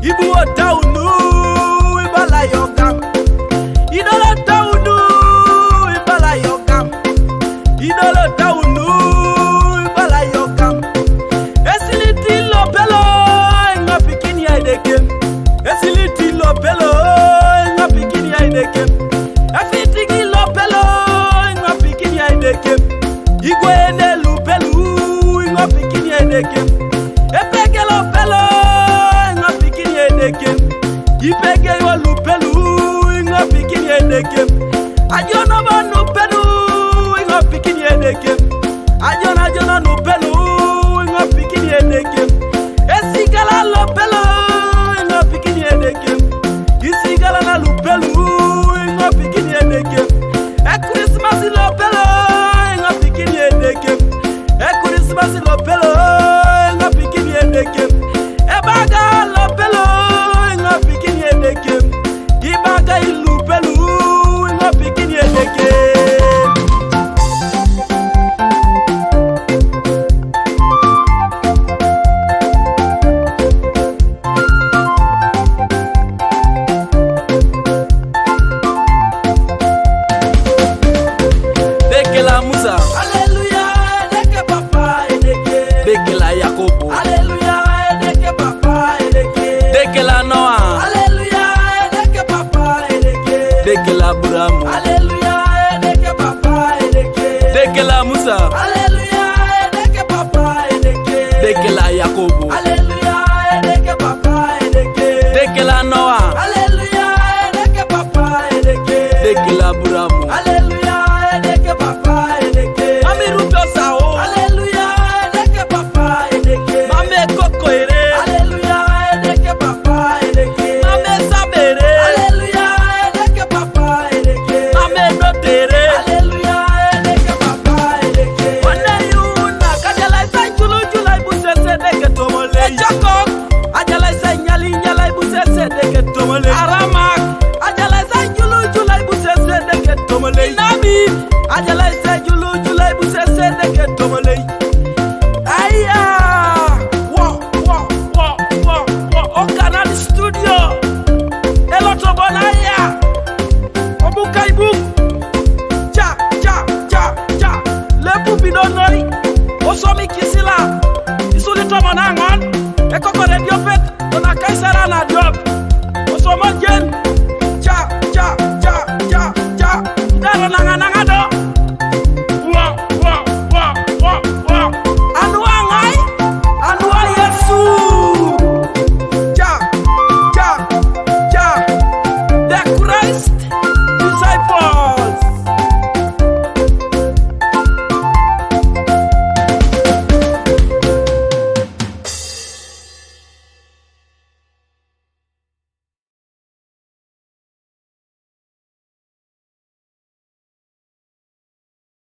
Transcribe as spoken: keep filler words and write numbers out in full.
Ibu o taunu, ibala yokam. Idolo taunu, ibala yokam. Idolo taunu, ibala yokam. Esiliti lopelo, nga pikini ya ideke. Esiliti lopelo, nga pikini ya ideke. Efitigi lopelo, nga pikini ya ideke. Igwe ene lupelu, nga pikini ya ideke. Epeke lopelo, nga pikini ya ideke. Ipeke yo lupelu, nga pikini ya ideke. Ajono ba lupelu, nga pikini ya ideke. Ajona, ajona lupelu, nga pikini ya ideke. Esigala lopelo, nga pikini ya ideke. Isigala na lupelu, nga pikini ya ideke. E Christmas lopelo, nga pikini ya ideke. E Christmas lopelo, nga pikini ya ideke. E baga lopelo, nga pikini ya ideke. Ibaga ilupelu, nga pikini ya ideke. Dekela Musa. Aleluya, edeke papa, edeke. Dekela Yakobo. Aleluya, edeke papa, edeke. Dekela Noa. Aleluya, edeke papa, edeke. Dekela Aburamu. Aleluya, edeke papa, edeke. Dekela Musa. Aleluya, edeke papa, edeke. Dekela Yakobo. Aleluya, edeke papa, edeke. Dekela Noa. Aleluya, edeke papa, edeke. Dekela Aburamu. Aleluya, edeke papa, edeke. Mami Rubio Sao. Aleluya, edeke papa, edeke. Mami Koko Ere. Aleluya, edeke papa, edeke. Mami Sabere. Aleluya, edeke papa, edeke. Mami Dotere. Aleluya, edeke papa, edeke. Wane yuna, kajala isa julu jula ibu sese deke tomole. Ejoko. Ajala isa nyali nyala ibu sese deke tomole. Aramak. Ajala isa julu jula ibu sese deke tomole. Nabi. Ajala isa julu jula ibu sese deke tomole. Aya. Wo, wo, wo, wo, wo. O Canal Studio.